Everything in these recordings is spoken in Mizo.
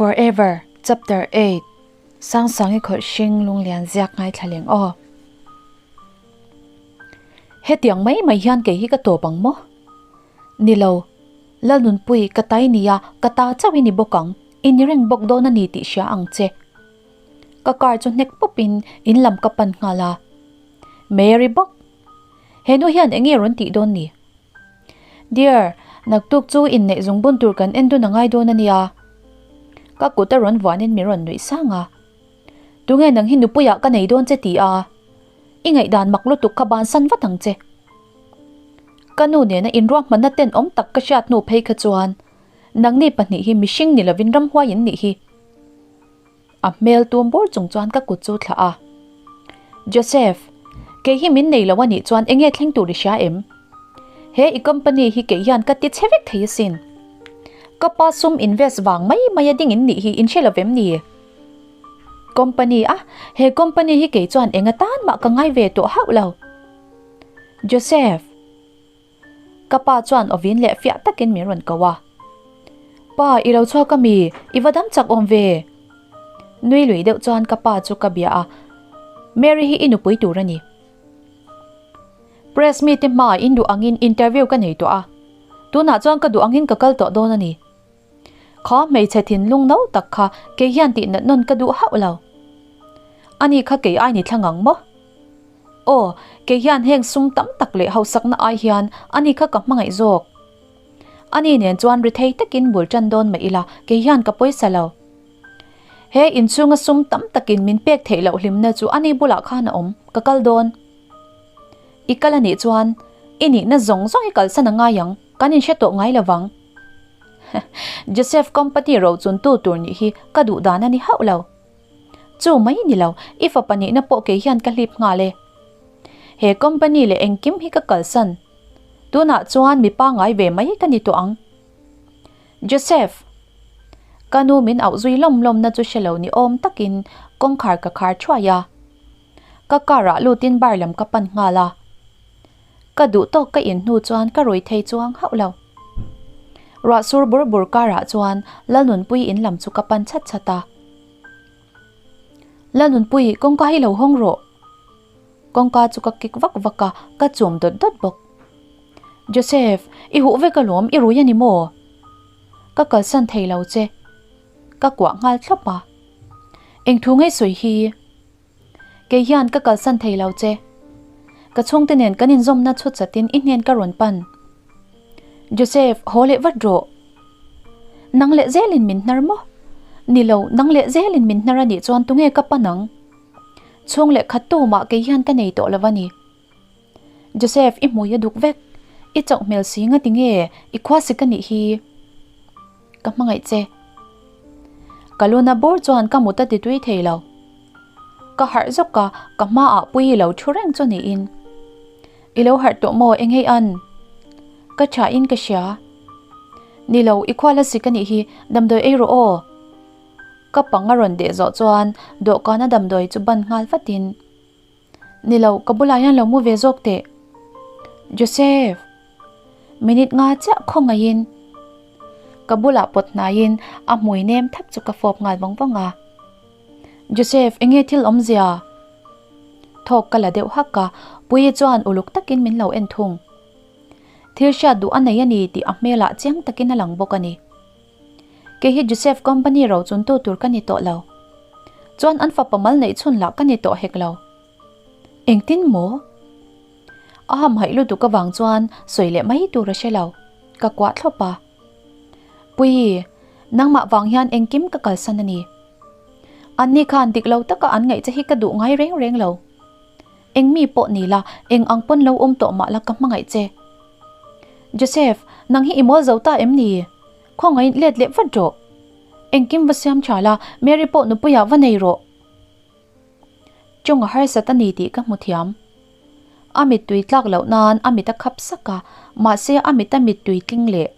Forever Chapter 8 Sangsangi khawlh hring lunglian ziak ngaithla leng aw. Hetiang mai mai hian kei hi ka tawp ang maw? Ni lo, Lalnunpui ka tai nia ka ta chauh i ni bawk ang, i ni reng bawk dawn a ni tih hria ang che. Ka car chu hnek pawp in in lam ka pan nghal a. Mary bawk. He nu hian eng nge rawn tih dawn ni? Dear, naktuk chu inneih zungbun tur kan en dun a ngai dawn a nia. Ka kut a rawn vuanin min rawn nuih sang a. Tunge nang hi nupuiah ka nei dawn che ti a? I ngaihdan mak lutuk kha bansan vat ang che. Ka nu nena inruahmanna tenawm tak ka hriat hnu phei kha chuan nangni pahnih hi mihring ni lovin ramhuai in nih hi. A hmel tum bur chung chuan ka kut chu thlah a. Joseph, kei hi min nei lo a nih chuan enge thleng tur i hria em? He i company hi kei hian ka ti chhe vek thei asin. Ka pa sum invest vang mai mai a ding in nih hi in hre lo vem ni? Company a, he company hi kei chuan eng atan mah ka ngai ve tawh hauh lo. Joseph. Ka pa chuan awvin leh fiah takin min rawn ko a. Pa, i lo chhuak a mi? I va dam chak awm ve? Nui lui deuh chuan ka pa chu ka bia a, Mary hi i nupui tur a ni. Press mite hmaah in duh angin interview ka nei tawh a, tunah chuan ka duh angin ka kal tawh dawn a ni. Kha hmeichhe thinlung no tak kha kei hian tih nat nawn ka duh hauh lo. Ani kha kei ai ni thlang ang maw? Aw, kei hian heng sum tam tak leh hausakna ai hian ani kha ka hmangaih zawk. Ani nen chuan ri thei takin bul tan dawn mah ila kei hian ka pawisa lo. He inchhunga sum tam takin min pek theih loh hlimna chu ani bulah khan a awm, ka kal dawn. I kal anih chuan i nihna zawng zawng i kalsan a ngai ang, kan inhre tawh ngai lo vang. Joseph company rochuntu tur nih hi ka duh dan a ni hauh lo. Chu mai ni lo, i fapa nihna pawh kei hian ka hlip nghal e. He company leh engkim hi ka kalsan. Tunah chuan mi pangngai ve mai ka ni tawh ang. Joseph! Ka nu min auh zui lawm lawmna chu hre lo ni awm takin kawngkhar ka khar thuai a. Ka car ah lutin bar lam ka pan nghal a. Ka duh tawk ka in hnu chuan ka rawi thei chuang hauh lo. Ruah sur bur bur karah chuan Lalnunpuii in lam chu ka pan chhat chhat a. Lalnunpuii, kawngka hi lo hawng rawh. Kawngka chu ka kik vak vak a, ka chum dawt dawt bawk. Joseph, i huh vek alawm, i rui a ni maw? Ka kalsan thei lo che. Ka kuah nghal thlawp a. Eng thu ngei sawi hi? Kei hian ka kalsan thei lo che. Ka chhungte nen kan inzawmna chhut chatin i hnen ka rawn pan. Joseph, haw leh vat rawh. Nang leh zelin min hnar maw? Ni lo, nang leh zelin min hnar a nih chuan tunge ka pan ang? Chhung leh khat tu mah kei hian ka nei tawh lo a ni. Joseph, i hmui a duk vek. I chauh hmel si nga tinge i khua sik a nih hi? Ka hmangaih che. Ka luna bur chuan ka mut a ti tui thei lo. Ka harh zawk a, ka hmaah pui i lo thu reng chu niin. I lo harh tawh maw eng hei an? Ka tha in ka hria. Ni lo, i khual a sik a nih hi, damdawi ei rawh aw. Ka pang a rawn deh zawh chuan dawhkana damdawi chu ban nghal vatin. Ni lo, ka bulah hian lo mu ve zawk teh. Joseph! Minute nga chiah khawngaihin ka bulah pawt hnaiin a hmui nem thap chu ka fawp nghal vawng vawng a. Joseph, enge thil awmzia? Thawk ka la deuh hak a, Puii chuan uluk takin min lo en thung. Thil hriat duh a nei a ni tih a hmelah chiang takin a lang bawk a ni. Kei hi Joseph company ro chuntu tur ka ni tawh lo. Chuan an fapa mal neih chhun lah ka ni tawh hek lo. Engtin maw? A hamhaih lutuk avang chuan sawi leh mai tur a hre lo. Ka kuah thlawp a. Puii, nangmah vang hian engkim ka kalsan a ni. Anni khan dik lo taka an ngaih che hi ka duh ngai reng reng lo. Eng mi pawh ni la, eng ang pawn lo awm tawh mah la ka hmangaih che. Joseph, nang hi i mawl zo ta em ni? Khawngaih let leh vat rawh. Engkim va siam tha la, Mary pawh nupuiah va nei rawh. Chawng a harsat a ni tih ka hmu thiam. A mittui tlak loh nan a mit a khap sak a, mahse a mit a mittui tling leh.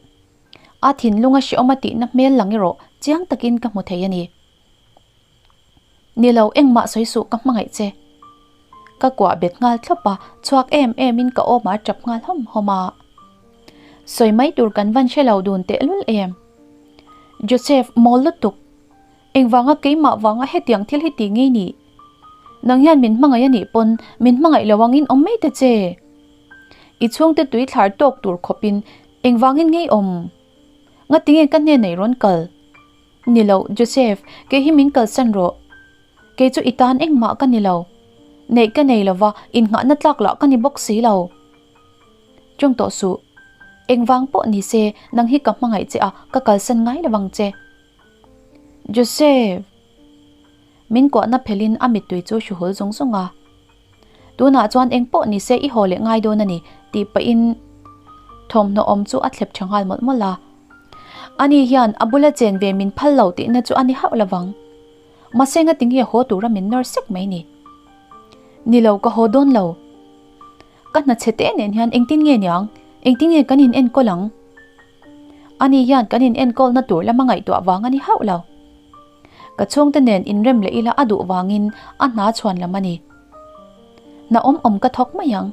A thinlung a hrehawm a tihna hmel lang erawh chiang takin ka hmu thei a ni. Ni lo, engmah sawi suh ka hmangaih che. Ka kuah bet nghal thlawp a, chhuak em em in ka awmah a tap nghal hawm hawm a. Sawi mai tur kan van hre lo dun tehlul em? Joseph, mawl lutuk. Engvanga keimah vanga hetiang thil hi ti ngei nih? Nang hian min hmangaih a nih pawn min hmangaih lo angin awm mai ta che. I chhungte tui thlar tawk tur khawpin engvangin ngei awm? Ngatinge ka hnen ei rawn kal? Ni lo, Joseph, kei hi min kalsan rawh. Kei chu i tan engmah ka ni lo. Neih ka nei lova, innghahna tlak lah ka ni bawk si lo. Ṭawng tawh suh. Engvang pawh ni se, nang hi ka hmangaih che a, ka kalsan ngai lovang che. Joseph! Min kuahna phelhin a mittui chu hru hul zung zung a. Tunah chuan eng pawh ni se i haw leh ngai dawn a ni, tih pahin thawmhnaw awm chu a thlep tha nghal mawlh mawlh a. Ani hian a bula chen ve min phal lo tihna chu a ni hauh lovang. Mahse ngatinge haw tura min nawr sek mai ni? Ni lo, ka haw dawn lo. Ka hna chhe te nen hian engtin nge niang? Engtin nge kan in enkawl ang? Ani hian kan in enkawlna tur lama ngaihtuah vang a ni hauh lo. Ka chhungte nen inrem leh ila a duh vangin a hna chhuan lam a ni. Hna awm awm ka thawk mai ang.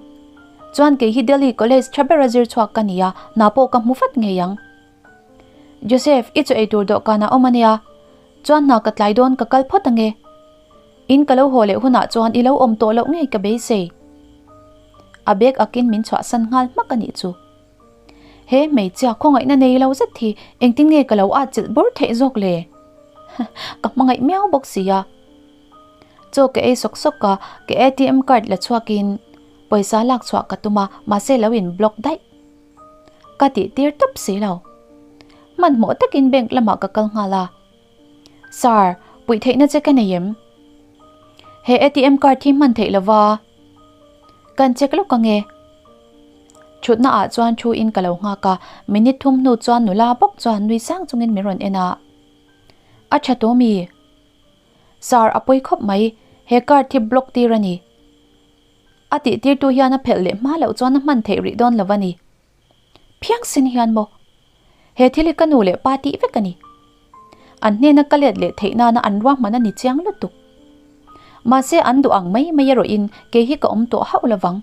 Chuan kei hi Delhi College tha bera zir chhuak ka ni a, hna pawh ka hmu vat ngei ang. Joseph, i chaw ei tur dawhkan a awm a nia. Chuan hna ka tlai dawn ka kal phawt ange. In ka lo haw leh hunah chuan i lo awm tawh loh ngei ka beisei. A bag akin min chhuahsan nghal hmak a nih chu. He hmeichhia khawngaihna nei lo zet hi engtin nge ka lo atchilh bur theih zawk le? Ka hmangaih miau bawk si a. Chaw ka ei sawk sawk a, ka ATM card la chhuakin pawisa lak chhuah ka tum a, mahse lo in block daih. Ka tih tir tawp si lo. Hmanhmawh takin bank lamah ka kal nghal a. Sir, puih theihna che ka nei em? He ATM card hi hman theih lova kan check lawk ange. Thutna ah chuan thu in ka lo nghak a, minute thum hnu chuan nula bawk chuan nui sang chungin min rawn en a. A tha tawh mi? Sir, a pawi khawp mai, he card hi block tir a ni. A tih tirtu hian a phelh leh hma loh chuan a hman theih rih dawn lo a ni. Phiangsen hian maw? He thil hi ka nu leh pa tih vek a ni. An hnena ka let leh theih nana an ruahman a ni chiang lutuk. Mahse an duh ang mai mai erawhin kei hi ka awm tawh hauh lovang.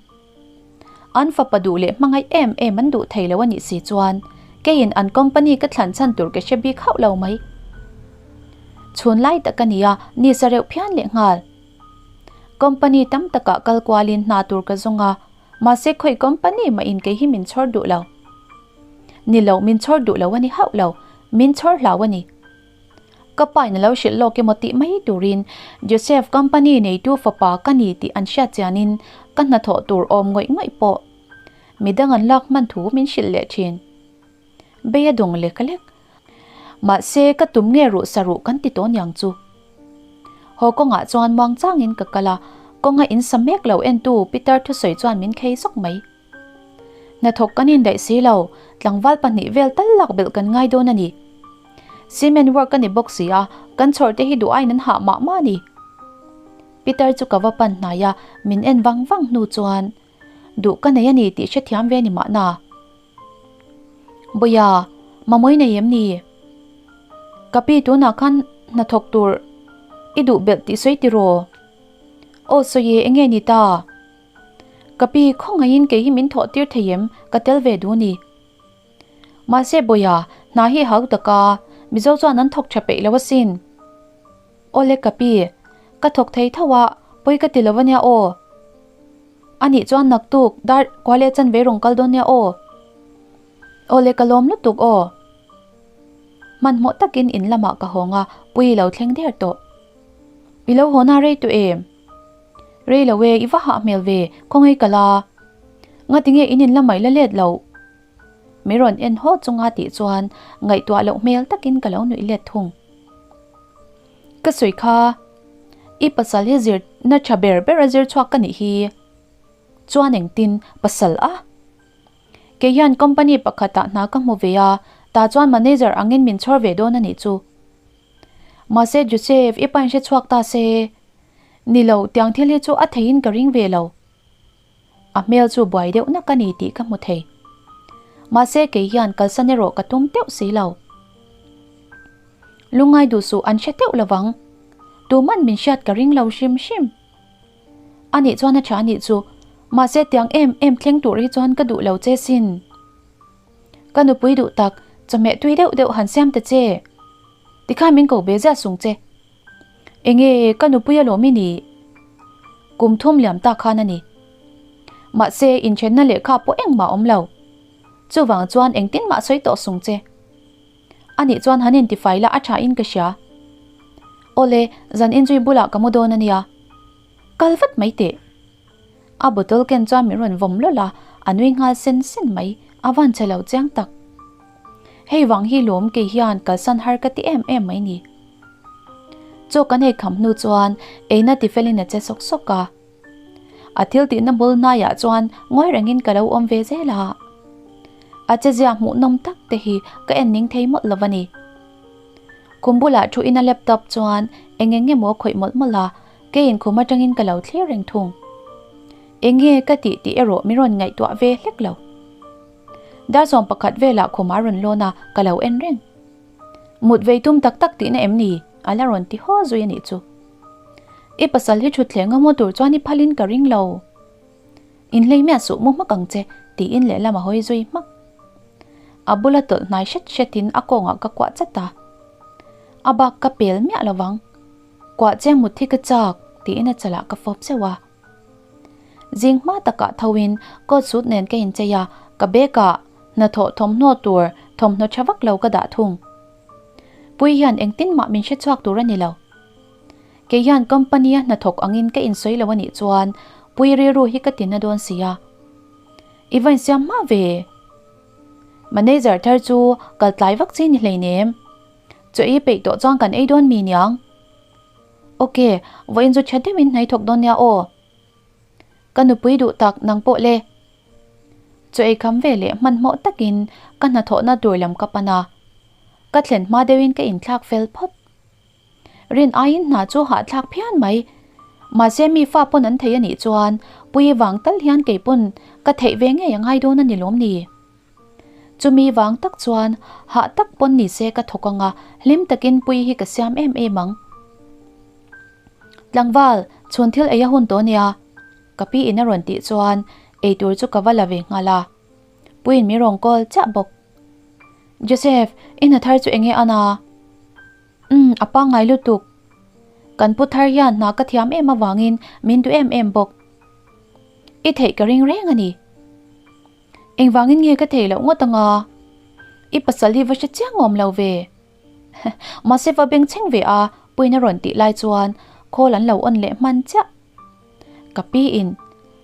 An fapa duh leh hmangaih em em an duh thei lo a nih si chuan keiin an company ka thlan chhan tur ka hre bik hauh lo mai. Chhun lai tak a ni a, ni sa reuh phian leh nghal. Company tam takah kal kualin hna tur ka zawng a, mahse khawi company mah in kei hi min chhawr duh lo. Ni lo, min chhawr duh lo a ni hauh lo, min chhawr hlau a ni. Ka pa in a lo hrilh lawk emaw tih mai turin Joseph company neitu fapa ka ni tih an hriat chianin ka hnathawh tur awm ngawih ngawih pawh midang an lak hman thu min hrilh leh thin. Bei a dawng lek lek. Mahse ka tum nge ruh sa ruh kan ti tawh niang chu. Haw kawngah chuan muang changin ka kal a, kawnga in sa mek lo entu Peter thusawi chuan min khei zawk mai. Hnathawk kan indaih si lo, tlangval pahnih vel tal lak belh kan ngai dawn a ni. Cement work a ni bawk si a, kan chhawr te hi duh aiin an hah mah mah a ni. Peter chu ka va pan hnai a, min en vang vang hnu chuan, Duh ka nei a ni tih hrethiam ve ni mahna. Bawia, mamawii nei em ni? Ka pi tunah khan hnathawk tur i duh belh tih sawi tiraw? Aw sawi e, enge ni ta? Ka pi, khawngaihin kei hi min thawh tir thei em? Ka tel ve duh ni. Mahse Bawia, hna hi hau tak a, Mizo chuan an thawk tha peih lo asin. Awle ka pi, ka thawk thei tho a, pawi ka ti lo ania aw. Anih chuan naktuk, dar kual leh chanve rawn kal dawn nia aw. Awle ka lawm lutuk aw. Hmanhmawh takin in lamah ka hawng a, Puii lo thleng der tawh. I lo haw na rei tawh em? Rei lo e, i va hah hmel ve, khawngaih ka la. Ngatinge in in la mai la let lo? Mi rawn en haw chunga tih chuan ngaihtuah loh hmel takin ka lo nuih let thung. Ka sawi kha, i pasal hi zir na tha ber ber a zir chhuak ka nih hi. Chuan engtin pasal a? Kei hian company pakhatah hna ka hmu ve a, tah chuan manager angin min chhawr ve dawn a nih chu. Mahse Joseph, i pain hre chhuak ta se. Ni lo, tiang thil hi chu a theiin ka ring ve lo. A hmel chu buai deuh nak a ni tih ka hmu thei. Mahse kei hian kalsan erawh ka tum teuh si lo. Lungngai duh suh an hre teuh lovang. Tuman min hriat ka ring lo hrim hrim. A nih chuan a tha a nih chu. Mahse tiang em em thleng tur hi chuan ka duh lo che sin. Ka nupui duh tak, chawhmeh tui deuh deuh han siam ta che. Tikhan min ko be ziah sung che. Enge ka nupui alawm i nih? Kum thum liam tak khan a ni. Mahse, inthenna lehkha pawh engmah a awm lo. Chuvang chuan engtin mah sawi tawh sung che. Anih chuan han intifai la a tha in ka hria. Awle, zan inzui bulah ka mu dawn a nia. Kal vat mai teh. A bottle ken chuan min rawn vawm lawlh a, a nui nghal sen sen mai, a van che lo chiang tak. Hei vang hi lawm kei hian kalsan har ka ti em em mai ni. Chaw kan ei kham hnu chuan eina tifelin a che sawk sawk a. A thil tihna bul hnaiah chuan ngawi rengin ka lo awm ve zel a. A chezia hmuhnawm tak te hi ka en ning thei mawlh lo a ni. Khum bulah thu in a laptop chuan eng eng emaw a khawih mawlh mawlh a, keiin khum atangin ka lo thlir reng thung. Eng nge ka tih tih erawh min rawn ngaihtuah ve hlek lo. Dar 11 velah khum a rawn lawn a, ka lo en reng. Mut vei tum tak tak tihna em ni? A la rawn ti haw zui a nih chu. I pasal hi thutthleng a mu tur chuan i phalin ka ring lo. Inhlei miah suh mu hmak ang che, tiin lehlam a hawi zui hmak. A bula tawlh hnai hret hretin a kawngah ka kuah chat a. A bak ka pel miah lo vang. Kuah che mut hi ka chak, tiin a chalah ka fawp zeuh a. Zing hma takah thoin coat suit nen ka inchei a, ka bag ah hnathawh thawmhnaw tur thawmhnaw tha vak lo ka dah thung. Pui hian engtin mah min hre chhuak tur a ni lo. Kei hian company a hnathawk angin ka insawi lo a nih chuan Pui rilru hi ka tina dawn si a. I va insiam hma ve. Manager thar chu kal tlai vak chi ni hleinem. Chaw ei peih tawh chuan kan ei dawn mi niang. Ok, vawiin chu tha deuhin hnai thawk dawn nia aw. Ka nupui duh tak nang pawh le. Chaw ei kham ve leh hmanhmawh takin ka hnathawhna tur lam ka pan a. Ka thlen hma deuhin ka inthlak fel phawt. Rin aiin hna chu hahthlak phian mai. Mahse mi fa pawn an thei a nih chuan Puii vang tal hian kei pawn ka theih ve ngei a ngai dawn a ni lawm ni? Chumi vang tak chuan hah tak pawn ni se ka thawk ang a, hlim takin Puii hi ka siam em em ang. Tlangval, chhun thil ei a hun tawh nia, ka pi in a rawn tih chuan eitur chu ka va la ve nghal a. Puiin min rawn call chiah bawk. Joseph, i hna thar chu enge a na? Umm, a pangngai lutuk. Kan pu thar hian hna ka thiam em avangin min duh em em bawk. I theih ka ring reng a ni. Engvangin nge ka theih loh ngawt anga? I pasal hi va hre chiang awm lo ve. Mahse va beng chheng ve a, puiin a rawn tih lai chuan call an lo on leh hman chiah. Ka pi in,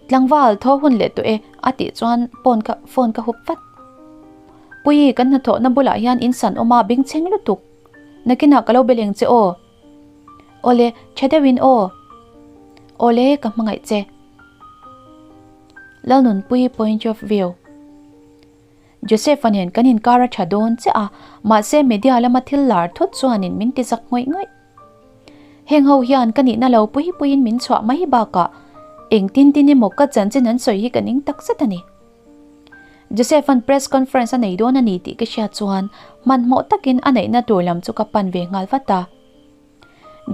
Tlangval thaw hun leh tawh e a tih chuan phone ka phone ka hup vat. Puii kan hnathawhna bulah hian in san awm a beng chheng lutuk. Nakinah ka lo be leng che aw. Awle, tha deuhin aw. Awle, ka hmangaih che. Lalnunpuii point of view. Joseph-a nen kan inkar a tha dawn chiah a, mahse media lama thil lar thut chuanin min ti zak ngawih ngawih. Heng ho hian ka nihna lo pui puiin min chhuah mai bakah engtin tin emaw ka chanchin an sawi hi ka ning tak zet a ni. Joseph-a'n press conference a nei dawn a ni tih ka hriat chuan hmanhmawh takin a neihna tur lam chu ka pan ve nghal vat a.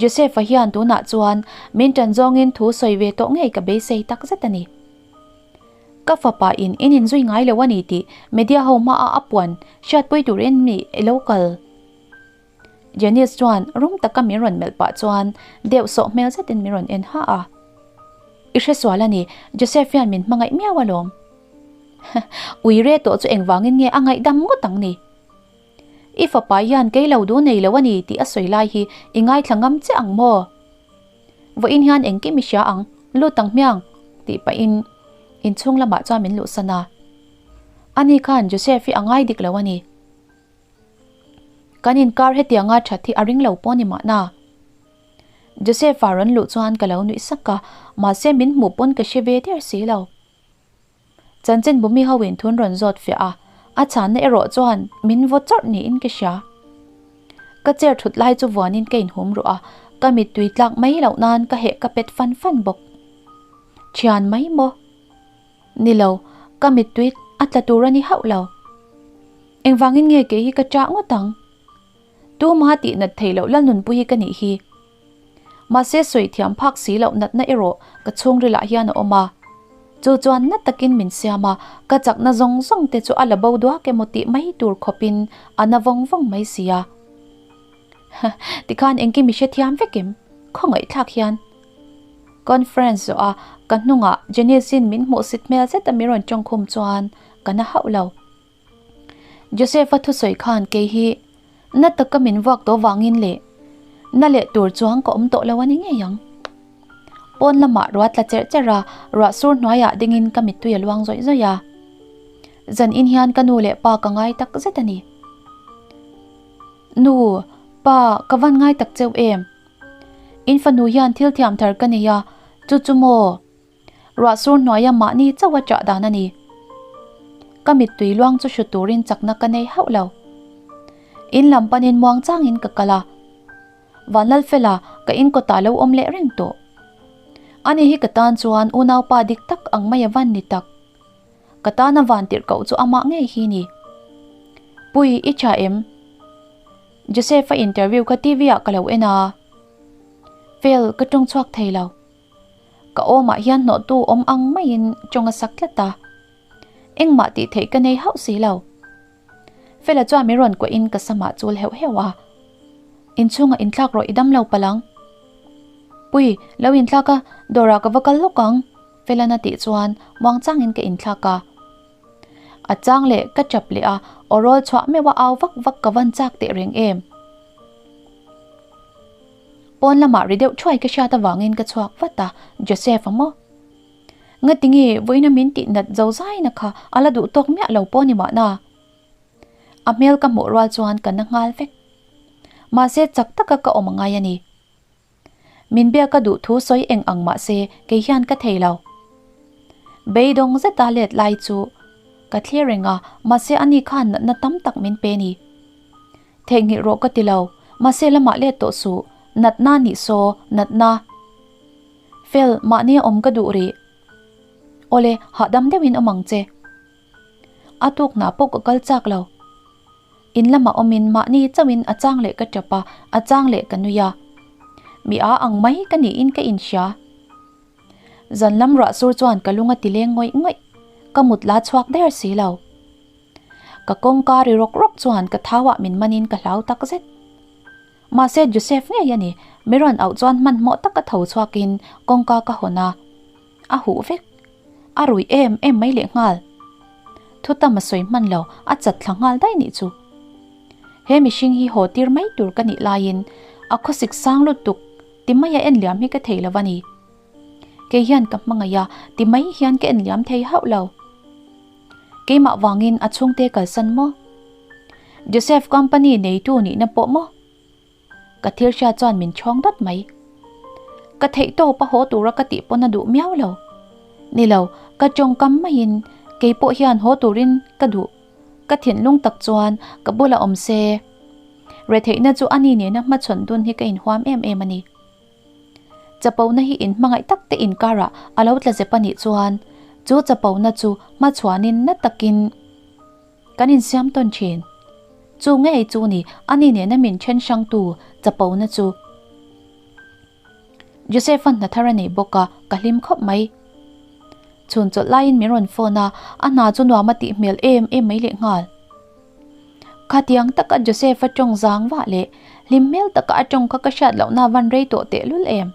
Joseph-a hian tunah chuan min ṭan zawngin thu sawi ve tawh ngei ka beisei tak zet a ni. Ka fapa in in inzui ngai lo a ni tih media ho hmaah a puan hriatpui turin mi lo kal. Janice chuan rum taka min rawn melh pah chuan deuh sawh hmel zetin min rawn en ha a. I hresual a ni, Joseph hian min hmangaih miau alawm. Ui re tawh chu engvangin nge a ngaihdam ngawt ang ni? I fapa hian kei lo duh nei lo a ni tih a sawi lai hi i ngaithla ngam chiah ang maw? Vawiin hian engkim i hria ang, lut ang hmiang tih pahin inchhung lamah chuan min luhsan a. Ani khan Joseph hi a ngai dik lo a ni. Kan inkar hetianga that hi a ring lo pawh ni mahna. Joseph-a rawn luh chuan ka lo nuih sak a, mahse min hmuh pawn ka hre ve der si lo. Chanchin bumi ho in thun rawn zawt fiah a, a chhanna erawh chuan min vaw chawrh niin ka hria. Ka chair thut lai chu vuanin ka inhum ruh a, ka mittui tlak mai loh nan ka heh ka pet fan fan bawk. Thian mai maw? Ni lo, ka mittui a tla tur a ni hauh lo. Engvangin nge kei hi ka chah ngawt ang? Tuma tih nat thei loh Lalnunpui hi ka nih hi. Mahse sawi thiam phak si loh natna erawh ka chhungrilah hian a awm a. Chu chuan na takin min siam a, ka chakna zawng zawng te chu a la bo duak emaw tih mai tur khawpin a na vawng vawng mai si a. Tikhan engkim i hrethiam vek em? Khawngaihthlak hian conference zawh a ka hnungah Janice-in min hmuhsit hmel zet a min rawn tawngkhum chuan ka na hauh lo. Joseph-a thusawi khan kei hi na taka min vuak tawh vangin leh na leh tur chuang ka awm tawh lo a ni ngei ang. Pawn lamah ruah tla cherh cherh a, ruah sur hnuaiah dingin ka mittui a luang zawih zawih a. Zan in hian ka nu leh pa ka ngai tak zet a ni. Nu, pa, ka van ngai tak cheu em? In fanu hian thil thiam thar ka nei a, chu chu maw? Ruah sur hnuaia mahni chauh a chah dan a ni. Ka mittui luang chu hru turin chakna ka nei hauh lo. In lam panin muang changin ka kal a. Vanlalfela ka in kawtah lo awm leh reng tawh. Ani hi ka tan chuan unaupa dik tak ang mai a van ni tak. Ka tana van tirh koh chu amah ngei hi ni. Pui, i tha em? Joseph-a interview kha TV ah ka lo en a. Fel, ka tawng chhuak thei lo. Ka awmah hian hnawhtu awm ang maiin tawng a sak tlat a. Engmah tih theih ka nei hauh si lo. Fela chuan min rawn kuahin ka samah chul heuh heuh a. Inchhungah inthlak rawh i dam lo palh ang. Pui, lo inthlak a, dawrah ka va kal lawk ang, Fela'n a tih chuan muang changin ka inthlak a. A chang leh ka chap leh a, aw rawl chhuah meuh a au vak vak ka van chak teh reng em. Pawn lamah ri deuh thuai ka hriat avangin ka chhuak vat a, Joseph a maw? Ngatinge vawiina min tih nat zo zaina kha a la duh tawk miah lo pawh ni mahna. A hmel ka hmuh rual chuan ka na nghal vek. Mahse chak taka ka awm angai a ni. Min biak ka duh thu sawi eng ang mahse kei hian ka thei lo. Beidawng zeta let lai chu ka thlir reng a, mahse ani khan natna tam tak min pe ni. Theihnghilh rawh ka ti lo, mahse lamah let tawh suh, natna nih saw, natna. Fel, mahni a awm ka duh rih. Awle, hahdam deuhin awm ang che. A tuk hna pawh ka kal chak lo. In lamah awmin mahni chauhin a chang leh ka tap a, a chang leh ka nui a. Mi a ang mai ka niin ka inhria. Zan lam ruah sur chuan ka lung a ti leng ngawih ngawih, ka mut la chhuak der si lo. Ka kawngka ri rawk rawk chuan ka thauah min manin ka hlau tak zet. Mahse Joseph ngei a ni, mi rawn auh chuan hmanhmawh taka tho chhuakin kawngka ka hawn a, a huh vek. A rui em em mai leh nghal. Thu tam a sawi hman lo, a chat thla nghal daih nih chu. He mihring hi haw tir mai tur ka nih laiin a khawsik sang lutuk ti maia en liam hi ka thei lo a ni. Kei hian ka hmangaih a, ti mai hian ka en liam thei hauh lo. Keimah vangin a chhungte kalsan maw? Joseph company neitu nihna pawh maw? Ka thil hriat chuan min chhawng dawt mai. Ka theih tawp a haw tura ka tih pawn a duh miau lo. Ni lo, ka tawngkam maiin kei pawh hian haw turin ka duh. Ka thinlung tak chuan ka bula awm se. Retheihna chu ani nena hmachhawn dun hi ka inhuam em em a ni. Chapona hi inhmangaih tak te inkarah a lo tla zep a nih chuan chu chapona chu hmachhuanin na takin kan insiam tawn thin. Chu ngei chu ni ani nena min then hrangtu chapona chu. Joseph-a hna thar a nei bawk a, ka hlim khawp mai. Chhun chawlh laiin min rawn phone a, a hna chu nuam a tih hmel em em mai lehnghal. Khatiang taka Joseph-a tawng zang vah leh hlim hmel taka a tawng kha ka hriat lohna van rei tawh tehlul em?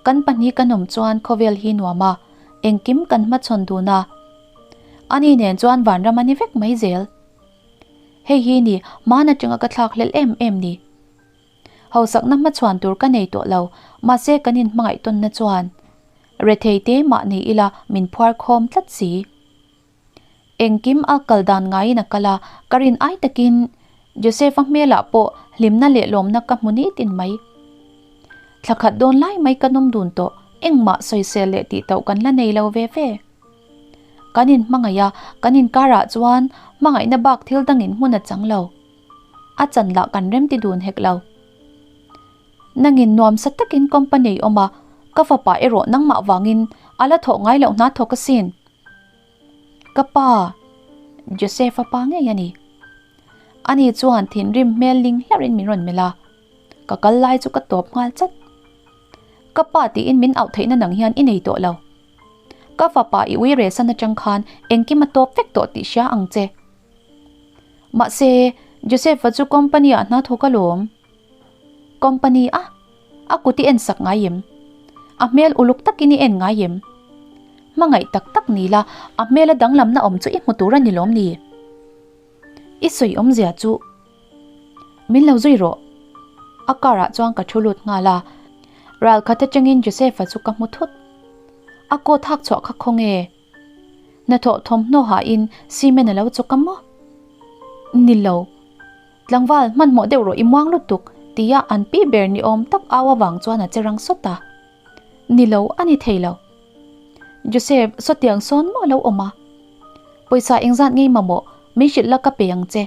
Kan pahnih kan awm chuan khawvel hi nuam a, engkim kan hmachhawn dun a. Ani nen chuan vanram a ni vek mai zel. Hei hi ni hman atanga ka thlak hlelh em em ni. Hausakna hmachhuan tur ka nei tawh lo, mahse kan inhmangaih tawnna chuan rethei te mah ni ila min phuar khawm tlat si. Engkim a kal dan ngaiin a kal a, ka rin ai takin Joseph-a hmelah pawh hlimna leh lawmna ka hmu nitin mai. Thla khat dawn lai mai ka nawm dun tawh, engmah sawisel leh tih tauh kan la nei lo ve ve. Kan inhmangaih a, kan inkarah chuan hmangaihna bak thil dangin hmun a chang lo. A chan lah kan remti dun hek lo. Nangin nuamsa takin company awm a, ka fapa erawh nangmah vangin a la thawh ngai loh hna thawk asin. Ka pa, Joseph-a pa ngei a ni. Ani chuan thinrim hmel ling hlarhin min rawn melh a, ka kal lai chu ka tawp nghal chat. Ka pa tiin min auh theihna nang hian i nei tawh lo. Ka fapa i ui resan atang khan engkim a tawp vek tawh tih hria ang che. Mahse, Joseph-a chu company-ah hna thawk alawm. Company a? A kut i en sak ngai em? A hmel uluk takin i en ngai em? Hmangaih tak tak ni la, a hmela danglamna awm chu i hmu tur a ni lawm ni? I sawi awmzia chu min lo zui rawh. A car ah chuan ka thu lut nghal a, ral khat atangin Joseph-a chu ka hmu thut. A coat hak chhuah kha khaw nge? Hnathawh thawmhnaw hahin cement a lo chawk a maw? Ni lo. Tlangval, hmanhmawh deuh rawh i muang lutuk, tia an pi ber ni awm tak au avang chuan a che rang sawt a. Ni lo, a ni thei lo. Joseph, sawtiang sawn maw lo awm a? Pawisa engzat ngei mamawh, min hrilh la ka pe ang che.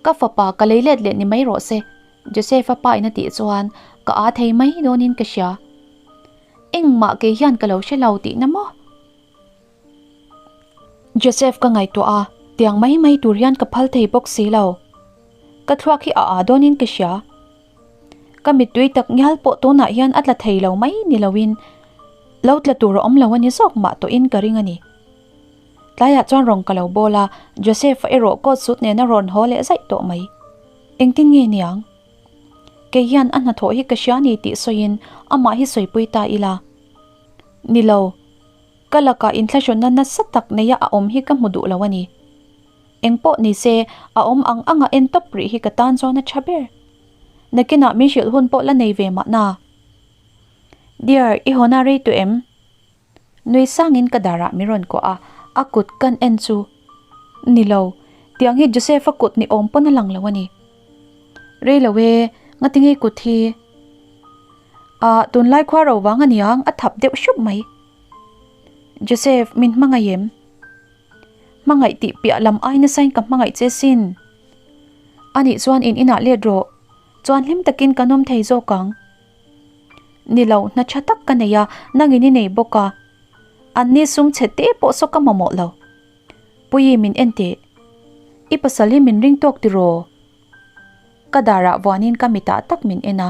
Ka fapa ka lei let leh ni mai rawh se, Joseph-a pa in a tih chuan ka aa thei mai dawnin ka hria. Engmah kei hian ka lo hre lo tihna maw? Joseph ka ngaihtuah a, tiang mai mai tur hian ka phal thei bawk si lo. Ka thluak hi a aa dawnin ka hria. Ka mittui tak ngial pawh tunah hian a tla thei lo mai ni loin lo tla tur a awm lo a ni zawk mah tawhin ka ring a ni. Tlaiah chuan rawn ka lo bawl a, Joseph-a erawh coat suit nen a rawn haw leh zaih tawh mai. Engtin nge niang? Kei hian a hnathawh hi ka hria ni tih sawiin amah hi sawipui ta ila. Ni lo. Ka lakah inthlahrunna nasa tak neia a awm hi ka hmu duh lo a ni. Engpawh ni se, a awm ang anga en tawp rih hi ka tan chuan a tha ber. Nakinah min hrilh hun pawh la nei ve mahna. Dear, i hawna rei tawh em? Nui sangin ka darah min rawn kuah a, a kut kan en chu. Ni lo, tiang hi Joseph-a kut ni awm pawn a lang lo a ni. Rei lo e, ngatinge kut hi? Ah, tunlai khua ro vang a niang, a thap deuh hrup mai. Joseph, min hmangaih em? Hmangaih tih piah lam ai nasain ka hmangaih che sin. Anih chuan in inah let rawh, chuan hlim takin kan awm thei zawk ang. Ni lo, hna tha tak ka nei a, nangin i nei bawk a. Anni sum chhe te pawh saw ka mamawh lo. Puii min en teh. I pasal hi min ring tawk tiraw? Ka darah vuanin ka mitah tak min en a.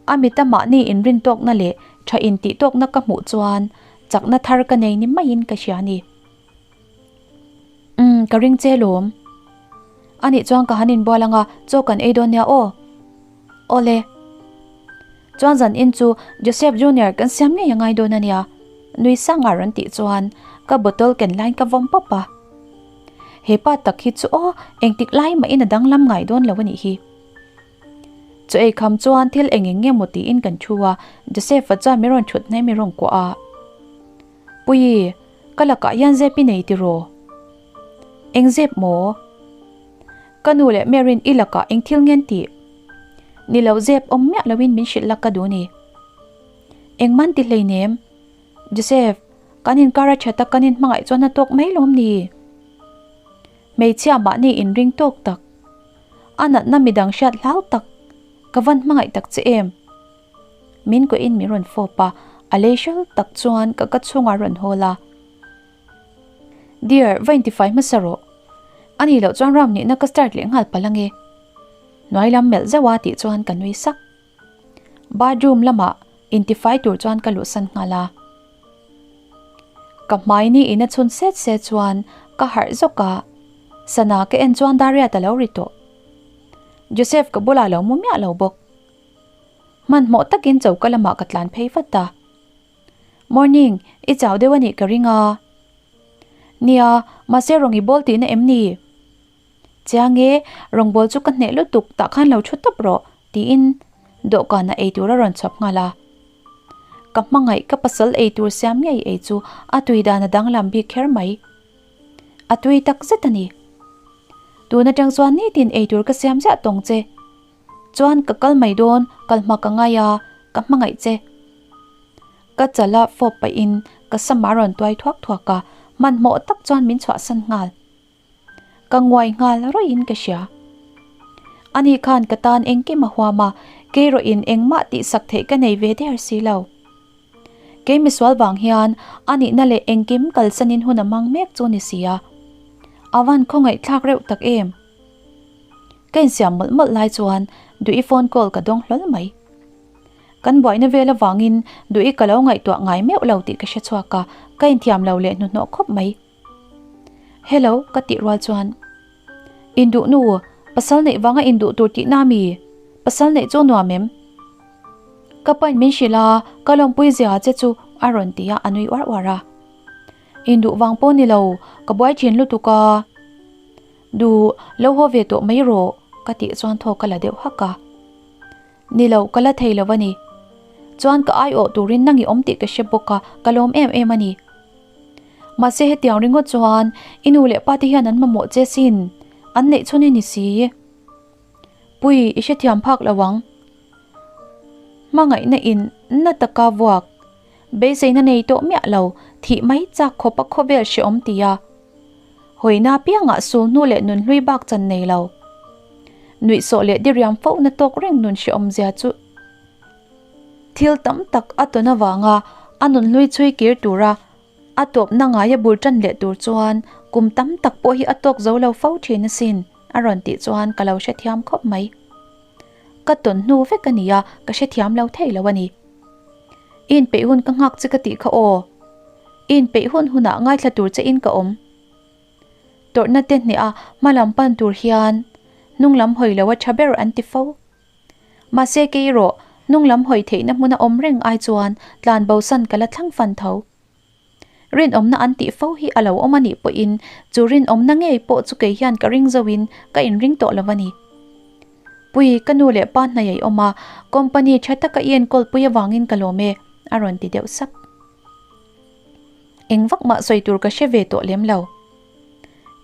A mita mahni inrin tawkna leh tha intih tawkna ka hmuh chuan chakna thar ka nei ni maiin ka hria a ni. Umm, ka ring che lawm. Anih chuan ka han inbual anga chaw kan ei dawn nia aw. Awle. Chuan zan in chu Joseph Junior kan siam ngei a ngai dawn a nia. Nui sang a rawn tih chuan ka bottle ken laiin ka vawm pawp a. He pa tak hi chu aw engtik lai mahin a danglam ngai dawn lo a nih hi. Chaw ei kham chuan thil eng eng nge maw tiin kan thu a, Joseph-a chuan min rawn thut hnai min rawn kuah a. Puii, ka lakah hian zep i nei tiraw? Eng zep maw? Ka nu leh Mary'n i lakah eng thil ngen tih? Ni lo zep awm miah loin min hrilh lak ka duh ni. Engman ti hleinem? Joseph, kan inkar a that a kan inhmangaih chuan a tawk mai lawm ni? Hmeichhia mahni inring tawk tak, a natna midang hriat hlau tak, ka van hmangaih tak che em? Min kuahin min rawn fawp a, a lei hral tak chuan ka ka chhungah rawn hawl a. Dear, va intifai hmasa rawh. A nih loh chuan round nihna ka start leh nghal palh ange. Hnuai lam melh zauh a tih chuan ka nui sak. Bathroom lamah intifai tur chuan ka luhsan nghal a. Ka hmai ni in a chhun set set chuan ka harh zawk a, sana ka en chuan Dariat a lo ri tawh. Joseph ka bulah lo mu miah lo bawk. Hmanhmawh takin choka lamah ka tlan phei vat a. Morning, i chau deuh a nih ka ring a. Nia, mahse rawn i bawl tihna em ni? Chiang e, rawngbâwl chu ka hneh lutuk tah khan lo thu tawp rawh, tiin dawhkanah ei tur a rawn chhawp nghal a. Ka hmangaih ka pasal ei tur siam ngei ei chu a tui dan a danglam bik kher mai. A tui tak zet a ni. Tun atang chuan nitin ei tur ka siam ziah tawng che. Chuan ka kal mai dawn, kal hma ka ngai a, ka hmangaih che. Ka chala fawp pahin ka sam a rawn tuai thuak thuak a, hmanhmawh tak chuan min chhuahsan nghal. Ka nguai nghal rawih in ka hria. Ani khan ka tan engkim a huam a, kei rawh in engmah tihsak theih ka nei ve der si lo. Kei misual vang hian a nihna leh engkim kalsanin hun a hmang mek chu ni si a. A van khawngaih thlak reuh tak em? Ka insiam mawlh mawlh lai chuan Duhi phone call ka dawng hlawl mai. Kan buaina vel avangin Duhi ka lo ngaihtuah ngai meuh lo tih ka hre chhuak a, ka inthiam lo leh hnuhnawh khawp mai. Hello ka tih rual chuan Induh nu, pasal neih vanga induh tur tihna mi? Pasal neih chu nuam em? Ka pain min hrilh a, ka lawmpui zia che chu a rawn ti a, a nui uar uar a. Induh vang pawh ni lo, ka buai thin lutuk a. Duh, lo haw ve tawh mai rawh, ka tih chuan thaw ka la deuh hak a. Ni lo, ka la thei lo a ni. Chuan ka aiawh turin nang i awm tih ka hre bawk a, ka lawm em em a ni. Mahse hetiang ringawt chuan i nu leh pa te hian an mamawh che sin, an neih chhun i ni si. Pui, i hrethiam phak lo ang. Hmangaihna in na taka vuak, beiseina nei tawh miah lo, thih mai chak khawpa khawvel hrehawm ti a. Hawina piangah sulhnu leh nunhlui bak chan nei lo. Nuihsawh leh diriam fo na tawk reng nun hrehawm zia chu thil tam tak a tawn avanga a nunhlui chhui kir tura a tawpna ngaia bul tan leh tur chuan kum tam tak pawh hi a tawk zo lo fo thin asin a rawn tih chuan ka lo hrethiam khawp mai. Ka tawn hnu vek a ni a, ka hrethiam lo thei lo a ni. I inpeih hun ka nghak che ka tih kha aw. I inpeih hun hunah ngaithla tur che in ka awm. Tawrhna te hneh a hma lam pan tur hian hnung lam hawi lo a tha ber an ti fo. Mahse kei erawh hnung lam hawi theihna hmuna awm reng ai chuan tlan bosan ka la thlang fan tho. Rinawmna an tih fo hi a lo awm a nih pawhin chu rinawmna ngei pawh chu kei hian ka ring zoin ka inring tawh lo a ni. Pui, ka nu leh pa hnaih a i awm a, company tha taka i enkawl pui avangin ka lawm e, a rawn ti deuh sap. Eng vak mah sawi tur ka hre ve tawh lem lo.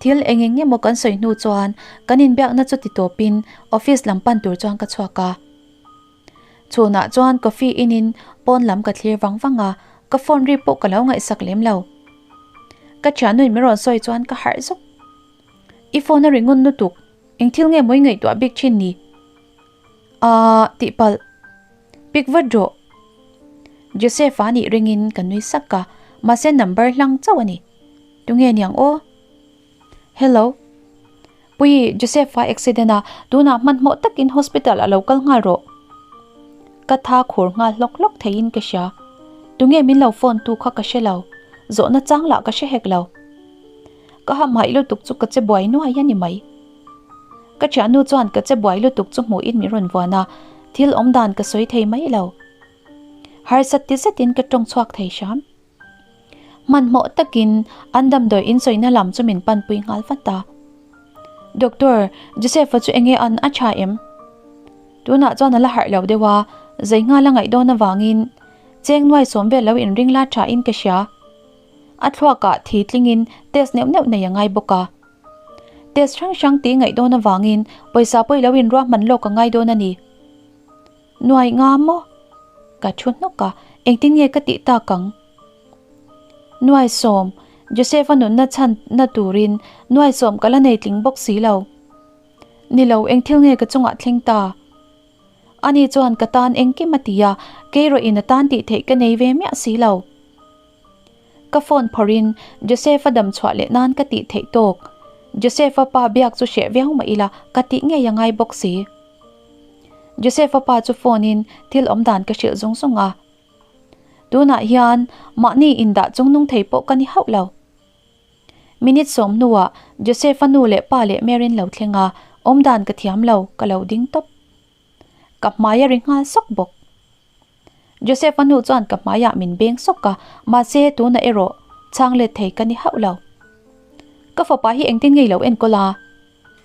Thil eng eng emaw kan sawi hnu chuan kan inbiakna chu ti tawpin office lam pan tur chuan ka chhuak a. Chhunah chuan coffee in in pawn lam ka thlir vang vang a, ka phone ri pawh ka lo ngaihsak lem lo. Ka thiannuin min rawn sawi chuan ka harh zuk. I phone a ri ngun lutuk, eng thil nge maw i ngaihtuah bik thin ni? Aaa tihpalh. Pick vat rawh. Joseph-a nih ringin ka nui sak a, mahse number hlang chauh a ni. Tunge niang aw? Hello. Pui, Joseph-a accident a, tunah hmanhmawh takin hospital a lo kal nghal rawh. Ka tha khur nghal hlawk hlawk theiin ka hria. Tunge min lo phone tu kha ka hre lo, zawhna chang lah ka hre hek lo. Ka hamhaih lutuk chu ka che buai nuai a ni mai. Ka thiannu chuan ka che buai lutuk chu hmuhin min rawn vuan a, thil awmdan ka sawi thei mai lo. Harsat ti zetin ka tawng chhuak thei hram. Hmanhmawh takin an damdawi insawina lam chu min panpui nghal vat a. Doctor, Joseph-a chu enge an a tha em? Tunah chuan a la harh lo deuh a, zei nghal a ngaih dawn avangin cheng nuai sawm vel lo inring la tha in ka hria. A thluakah thi tlingin test neuh neuh nei a ngai bawk a. Test hrang hrang tih ngaih dawn avangin pawisa pawh i lo inruahman lawk a ngai dawn a ni. Nuai nga maw? Ka thu hnawk a, engtin nge ka tih tak ang? Nuai sawm, Joseph-a nunna chhan na turin nuai sawm ka la nei tling bawk si lo. Ni lo, eng thil nge ka chungah thleng ta? Ani chuan ka tan engkim a ti a, kei rawhin a tan tih theih ka nei ve miah si lo. Ka phone phawrhin Joseph-a dam chhuah leh nan ka tih theih tawk. Joseph-a pa biak chu hreh viau mah ila ka tih ngei a ngai bawk si. Joseph-a pa chu phone in thil awm dan ka hrilh zung zung a. Tunah hian mahni indah chung nung thei pawh ka ni hauh lo. Minute sawm hnuah Joseph-a nu leh pa leh Mary-in lo thleng a, awm dan ka thiam lo, ka lo ding tawp. Ka hmai a ri nghal sawk bawk. Joseph-a nu chuan ka hmaiah min beng sawk a, mahse tunah erawh chhang let thei ka ni hauh lo. Ka fapa hi engtin ngei lo enkawl a?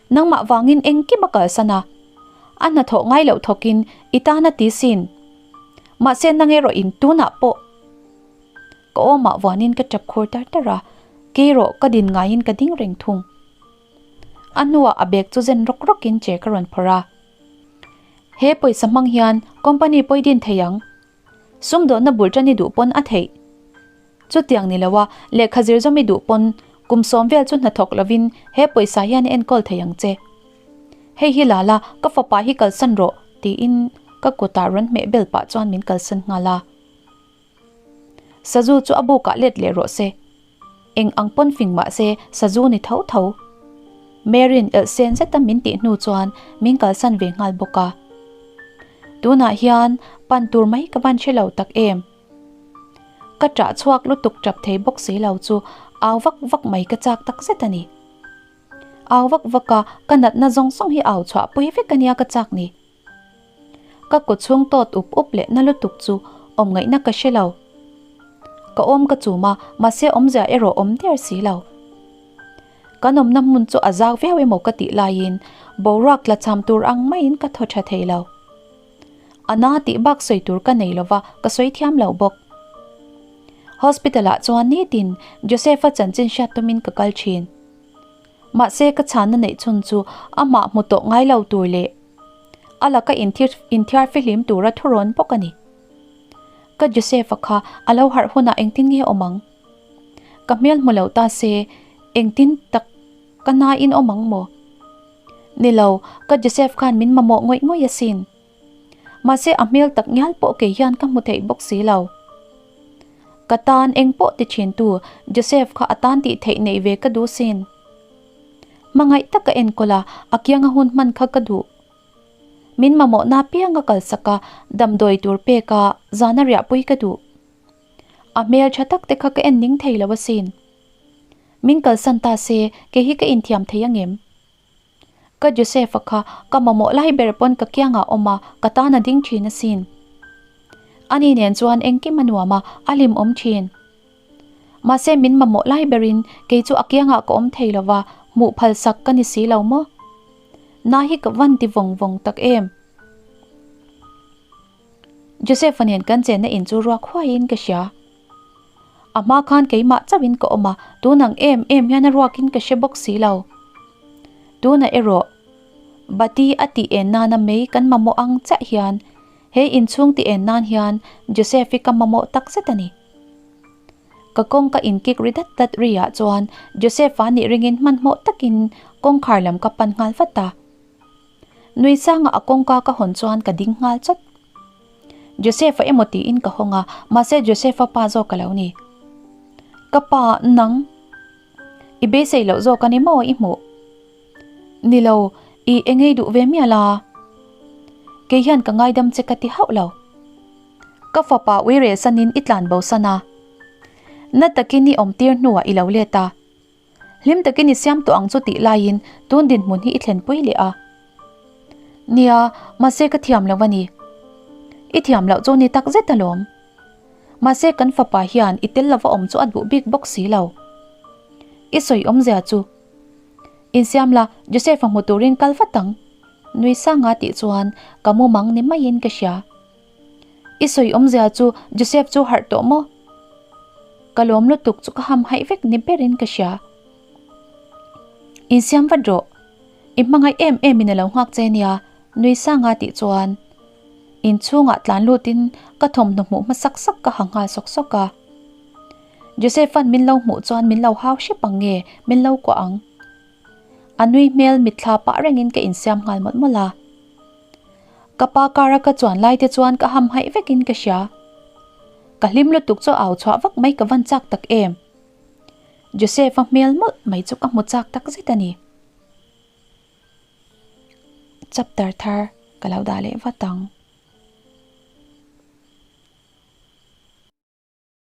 Nangmah vangin engkim a kalsan a, a hnathawh ngai loh thawkin i tan a ti sin. Mahse nang erawh in tunah pawh ka awmah vuanin ka tap khur tar tar a, kei erawh ka din ngaiin ka ding reng thung. A hnuah a bag chu zen rawk rawkin chair ka rawn phawrh a. He pawisa hmang hian company pawi din thei ang. Sumdawnna bul tan i duh pawn a theih. Chutiang ni loa lehkha zir zawm i duh pawn kum sawm vel chu hnathawk lovin he pawisa hian i enkawl thei ang che. Hei hi la la, ka fapa hi kalsan rawh, tiin ka kutah rawn hmeh bel pah chuan min kalsan nghal a. Sazu chu a bukah let leh rawh se. Eng ang pawn fing mah se sazu ni tho tho. Mary'n elh sen zeta min tih hnu chuan min kalsan ve nghal bawk a. Tunah hian pan tur mai ka van hre lo tak em. Ka ṭah chhuak lutuk ṭap thei bawk si lo chu au vak vak mai ka chak tak zet a ni. Au vak vak a ka natna zawng zawng hi au chhuah pui vek a nia ka chak ni. Ka kawchhung tawt up up leh na lutuk chu awm ngaihna ka hre lo. Ka awm ka chum a, mahse awmzia erawh awm der si lo. Kan awmna hmun chu a zau viau emaw ka tih laiin boruak tla cham tur ang maiin ka thaw tha thei lo. A na tih bak sawi tur ka nei lova, ka sawi thiam lo bawk. Hospital ah chuan nitin Joseph-a chanchin hriat tumin ka kal thin. Mahse ka chhanna neih chhun chu amah hmu tawh ngai lo tur leh a laka inthiar fihlim tura thurawn bawk a ni. Ka Joseph-a kha a lo harh hunah engtin nge awm ang? Ka hmel hmu lo ta se engtin tak ka nain awm ang maw? Ni lo, ka Joseph khan min mamawh ngawih ngawih asin. Mahse a hmel tak ngial pawh kei hian ka hmu theih bawk si lo. Ka tan eng pawh ti thin tu Joseph kha a tan tih theih neih ve ka duh sin. Hmangaih tak ka enkawl a, a kianga hun hman kha ka duh. Min mamawhna pianga kalsak a, damdawi tur pek a, zana riahpui ka duh. A hmel tha tak te kha ka en ning thei lo asin. Min kalsan ta se, kei hi ka inthiam thei angem? Ka Joseph-a kha ka mamawh lai ber pawn ka kiangah awm a, ka tan a ding thin asin. Ani nen chuan engkim a nuam a, a hlimawm thin. Mahse min mamawh lai berin kei chu a kiangah ka awm thei lova, hmuh phal sak ka ni si lo maw? Na hi ka van ti vawng vawng tak em? Joseph-a nen kan chenna in chu ruak huaiin ka hria. A hma khan keimah chauhin ka awm a, tun ang em em hian a ruakin ka hre bawk si lo. Tunah erawh Bati a tih en nana mei kan mamawh ang chiah hian he inchhung tih en nan hian Joseph hi ka mamawh tak zet a ni. Ka kawngka inkik ri dat dat ri ah chuan Joseph-a nih ringin hmanhmawh takin kawngkhar lam ka pan nghal vat a. Nui sanga a kawngka ka hawn chuan ka ding nghal chawt. Joseph-a emaw tiin ka hawng a, mahse Joseph-a pa zawk ka lo ni. Ka pa, nang. I beisei loh zawk a ni maw i hmuh? Ni lo, i engei duh ve mial a. Kei hian ka ngaidam che ka ti hauh lo. Ka fapa ui reh sanin i tlan bo san a. Na takin i awm tir hnuah i lo let a. Hlim takin i siam tawh ang chu tih laiin tun dinhmun hi i thlenpui leh a. Nia, mahse ka thiam lo a ni. I thiam loh chu ni tak zet alawm. Mahse kan fapa hian i tel lova awm chu a duh bik bawk si lo. I sawi awmzia chu. Insiam la, Joseph-a hmu turin kal vat ang. Nui sanga tih chuan ka mumang ni maiin ka hria. I sawi awmzia chu Joseph chu harh tawh maw? Ka lawm lutuk chu ka ham haih vek ni berin ka hria. Insiam vat rawh. I hmangaih em em in a lo nghak che nia, nui sanga tih chuan inchhungah tlan lutin ka thawmhnaw hmuh hmasak sak ka ha nghal sawk sawk a. Joseph-a'n min lo hmuh chuan min lo hau hrep ang nge min lo kuah ang? A nui hmel mitthla pah rengin ka insiam nghal mawlh mawlh a. Ka pa car a ka chuan lai te chuan ka ham haih vekin ka hria. Ka hlim lutuk chu au chhuah vak mai ka van chak tak em. Joseph-a hmel mawlh mai chu ka hmu chak tak zet a ni. Chapter thar ka lo dah leh vat ang.